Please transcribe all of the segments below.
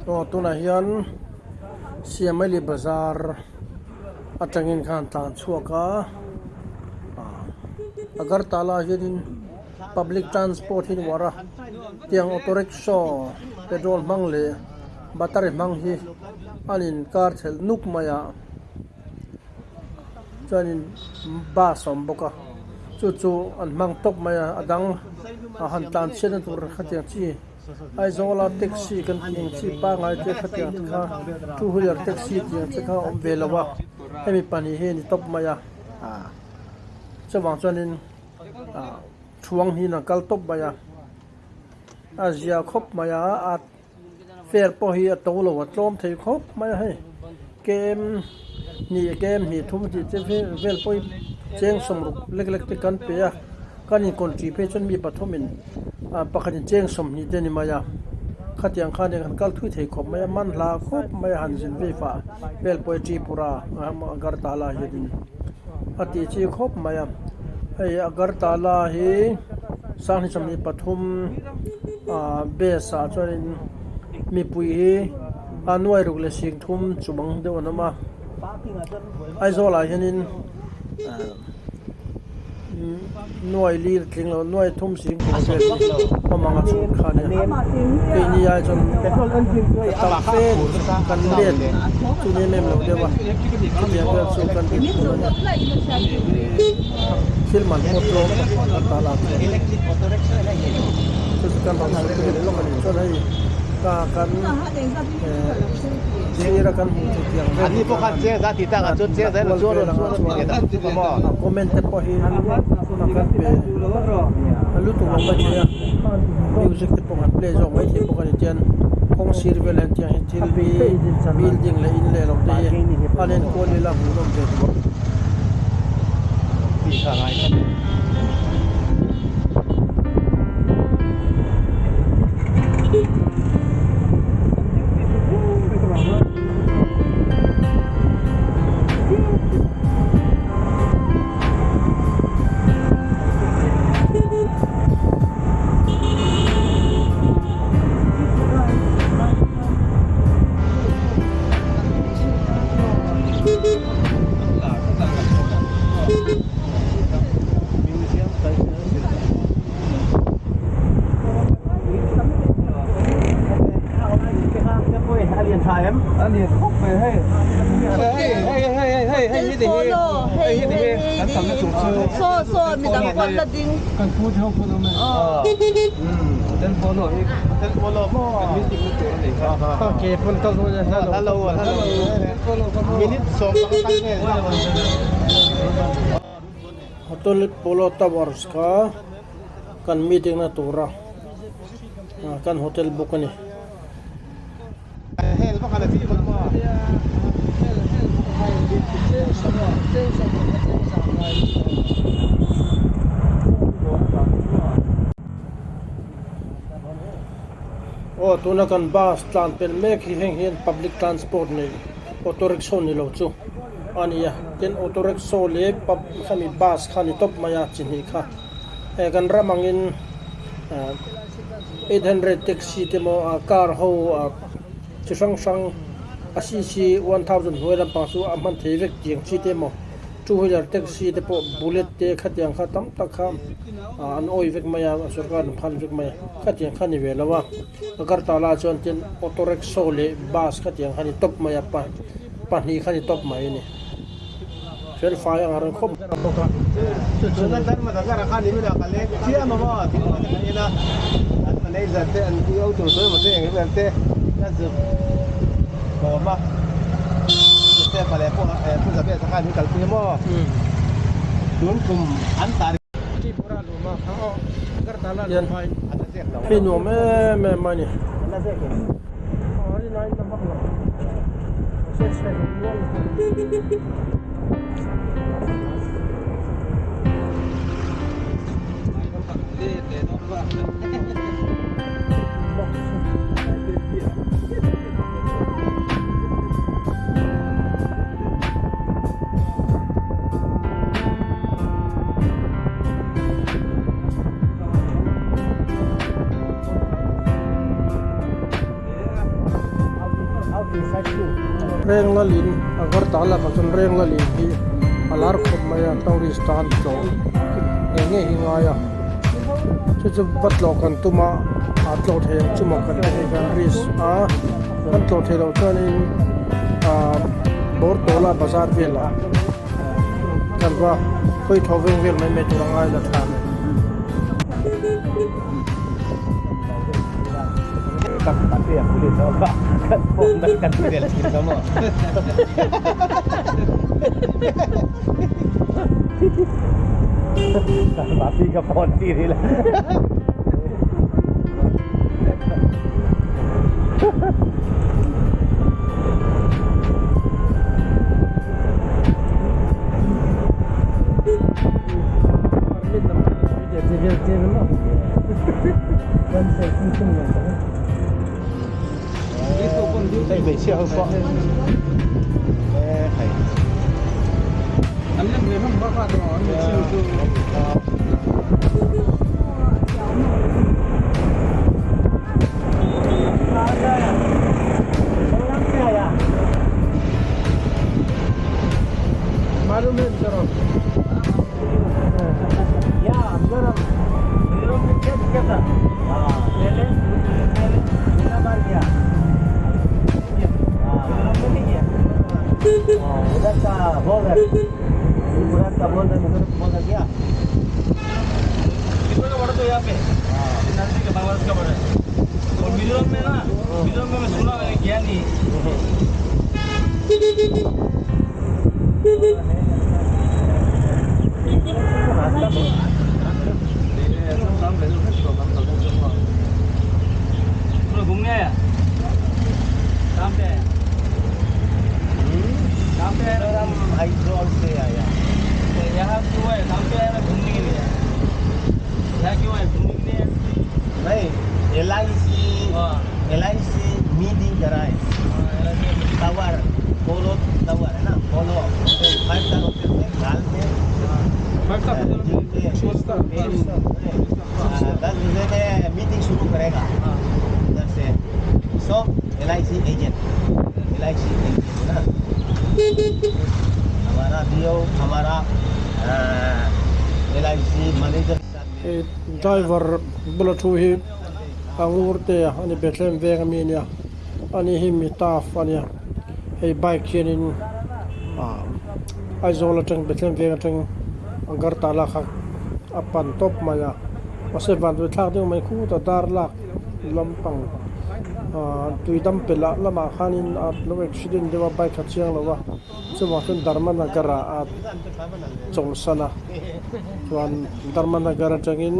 Aw tunah hian Siamali bazar atangin khan tlan chhuak a ah Agartala ah hianin public transport hi an uar a tiang auto rickshaw petrol hmang leh battery hmang hi an inkar thelh nuk mai a. Chuanin bus a awm bawk a chu chu an hmang tawp mai a a dang a han tlan chhiatna tur khatiang chi Aizawla taxi kan tih ang chi pangngai te khatiang te kha two wheeler taxi tih ang te kha a awm ve lo a hemi pahnih hi a ni tawp mai a ah chuvang chuanin ah thuang hi an kal tawp mai a a zia khawp mai a a. Fare pawh hi a to lo a tlawm thei khawp mai a hei kem hnih kem hnih thum tih te vel pawh hi cheng sawmruk lek lek te kan pe a kan in country phei chuan mi pathum in ah pakhat in cheng sawmhnih te a ni mai a khatiang khan kan kal thui thei khawp mai a man hla khawp mai a han zin vei fah vel pawh hi Tripura Agartala hian a tih chi khawp mai a hei Agartala hi sanghnih sawmhnih pathum. Ahh base ah chuanin mipui hi a nuai ruk leh sing thum chumang deuh an awm a Aizawl ah hianin ahh nuai lir tling lo nuai thum sing tur vel hi awm ang a chhung kha nia keini ai chuan tam fe kan let chu ni em em lo deuh a chutiang vel chu kan dinhmun a ni thil man pawh tlawm tak kan ta lah chuan. Chu chu kan rawn sawi leh lawk a nih chuan hei ka kan sir a kan hmuh theih tiang vel hi kha han kual vel anga chuan a comment te pawh hi a kan pe a lutuk lo mai thei a music te pawh kan play zawk mai thei bawk a ni tian kawng sir vel hian tiang hi thil hi building leh in leh lo te hi a len kual ila hmuhnawm ve tawh. Hotel Polo Towers kha kan meeting na tura kan hotel book a ni. Aw tuna kan bus tlan pelh mek hi heng hian public transport nei auto rickshaw ni lo chu a ni a tin auto rickshaw leh pub khami bus kha a ni tawp mai a chi hnih kha hei kan ram angin ah 800 taxi te maw ah car ho ah chi hrang hrang a cc 1000 hnuai lampang chu a hman thei vek tiang chi te emaw two wheeler taxi te pawh bullet te khatiang kha tam tak kha ah an awih vek mai a sorkar in phan vek mai a khatiang kha a ni ve lo a Agartala ah chuan tin auto rickshaw leh bus khatiang kha a ni tawp mai a pa pahnih kha a ni tawp mai a ni fel fai ang reng khawp bawk a chu chu Tian hei nuam em em a ni. Renglalin Agartala ah chuan Renglalin hi a lar khawp mai a tourist tan tlawh ngei ngei hi ngai a chu chu va tlawh kan tum a a tlawh thei ang chu maw kan ti hei kan risk a kan tlawh theih loh chuanin ah Bawrtawla bazar velah kan va hawi tho veng vel mai mai tur a ngai la tha a ni. Hei driver bula thu hi a ngur te a ni Bethlehem veng ami ania ani hi mi tough ania hei bike hianin ah Aizawl atang Bethlehem veng atang Agartala kha a pan tawp mai a mahse vanduai thlak deuh mai khutah dar lak lampang ah tuidam pelh ah lamah khanin a lo accident deuh a bike a chiang lo a. Chuvang chuan Dharmanagar ah a chawlhsan a, chuan Dharmanagar atangin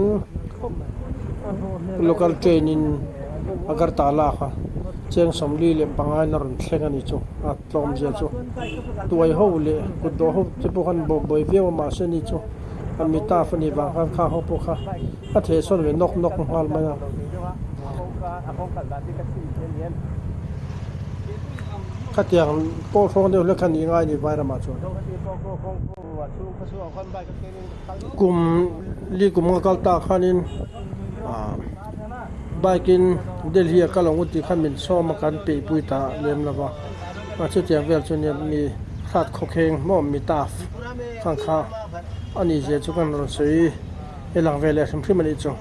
local train in Agartala kha cheng 45 in a rawn thleng a ni chu a tlawm zia chu tuai ho leh kut dawh ho te pawh khan bawk buai viau a mahse ni chu a mitaf a nih vang khan khang ho pawh kha a theh sawn ve nawk nawk nghal mai a. Khatiang pawh hrawng deuh hlek kha ni ngai a ni Vairamah chuan. Kum li kum nga kal tak khanin ah bike in Delhi a kal ang u tih khan min sawm a kan peihpui ta lem lo va. A chutiang vel chu nia mi hrat khawkheng hmawm mi taf khang kha a nih zia chu kan rawn sawi he lang ve leh hrim hrim a nih chu.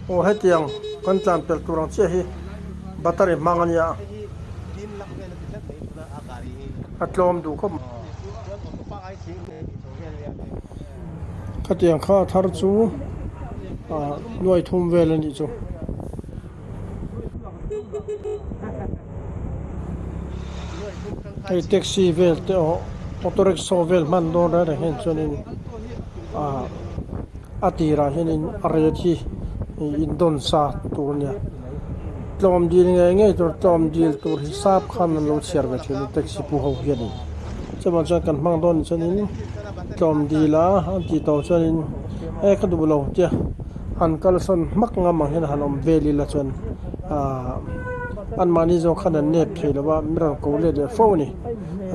Aw hetiang kan tlan pel tur ang chiah hi battery hmang a nia a tlawm duh khawp mai. Khatiang kha a thar chu ah nuai thum vel a nih chu. Hei taxi vel te awh auto rickshaw vel hman dawn reng reng hian chuanin ah a tirah hianin a rate hi indawn sa tur a nia tlawm dil ngei ngei tur tlawm dil tur hi sap khan an lo chhiar ve thin a taxi pu ho hianin chuvang chuan kan hmang dawn chuanin tlawm dil a an tih tawh chuanin e ka duh lo tia han kalsawn hmak ngam ang hian han awm vel ila chuan ahh anmahni zawng khan an nep thei lo va min rawn ko let leh fo a ni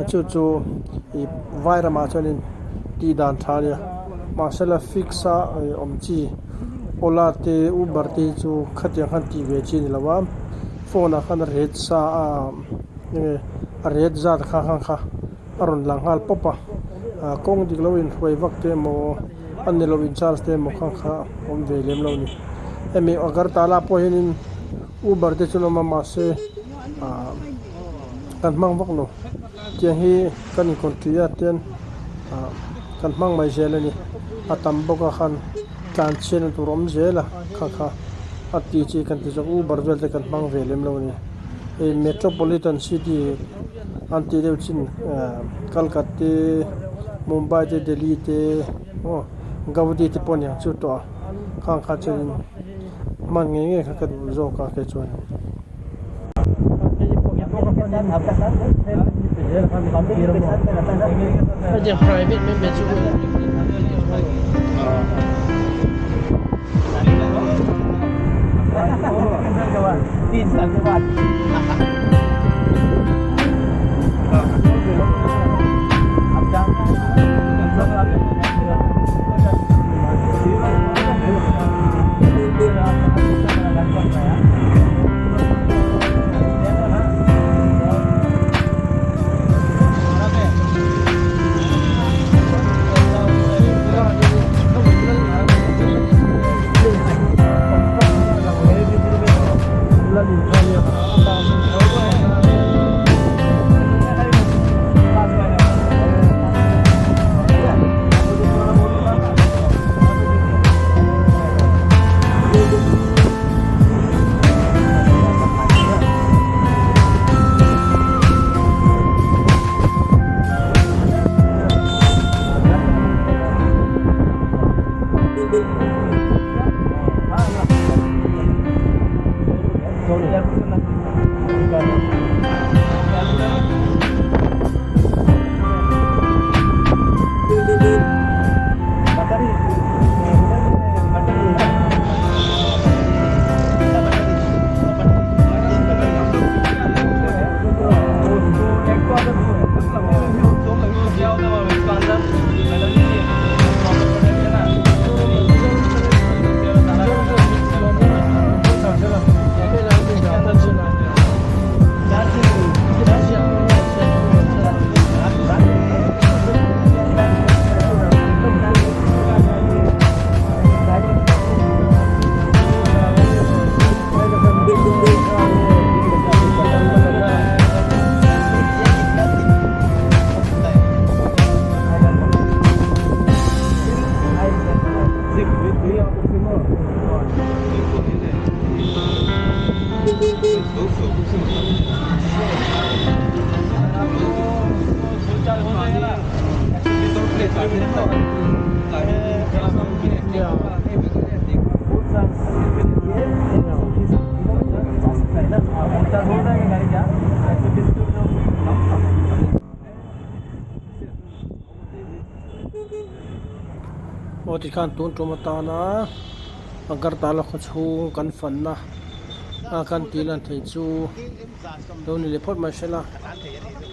chu chu ih vai ramah chuanin tih dan tha a nia mahsela fix a awm chi ola te uber te hi chu khatiang khan tih ve chi a ni lo va phone ah khan a rate sa a enge a rate zat kha khan kha a rawn lang nghal pawp a ah kawng dik lo inhruai vak te emaw a ni lo in charge te emaw kha kha awm ve lem lo a ni hemi agartala pawh hianin uber te chu an awm a mahse ah kan hmang vak lo tiang hi kan inkawnṭi a tian ah kan hmang mai zel a ni a tam bawk a khan tlan chhiatna tur awm zel a kha kha a tih chi kan ti zawk uber vel te kan hmang ve lem lo a ni hei metropolitan city an tih deuh chin ah Calcutta Mumbai te Delhi te aw Guwahati te pawh aniang chu tawh a khang kha chuanin hman ngei ngei kha ka duh zawk a kei chuan. Aw tikhan tun tum atana Agartala khaw chhung kan fanna a kan tih lan theih chu lo ni leh phawt mai hrela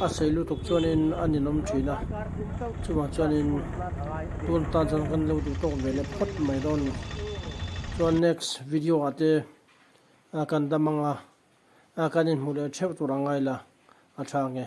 a sei lutuk chuanin a ninawm thin a chuvang chuanin tun tan chuan kan lo duh tawk ve leh phawt mai dawn a ni chuan next video ah te kan dam ang a. kan inhmuh leh theuh tur a ngai la a tha nge.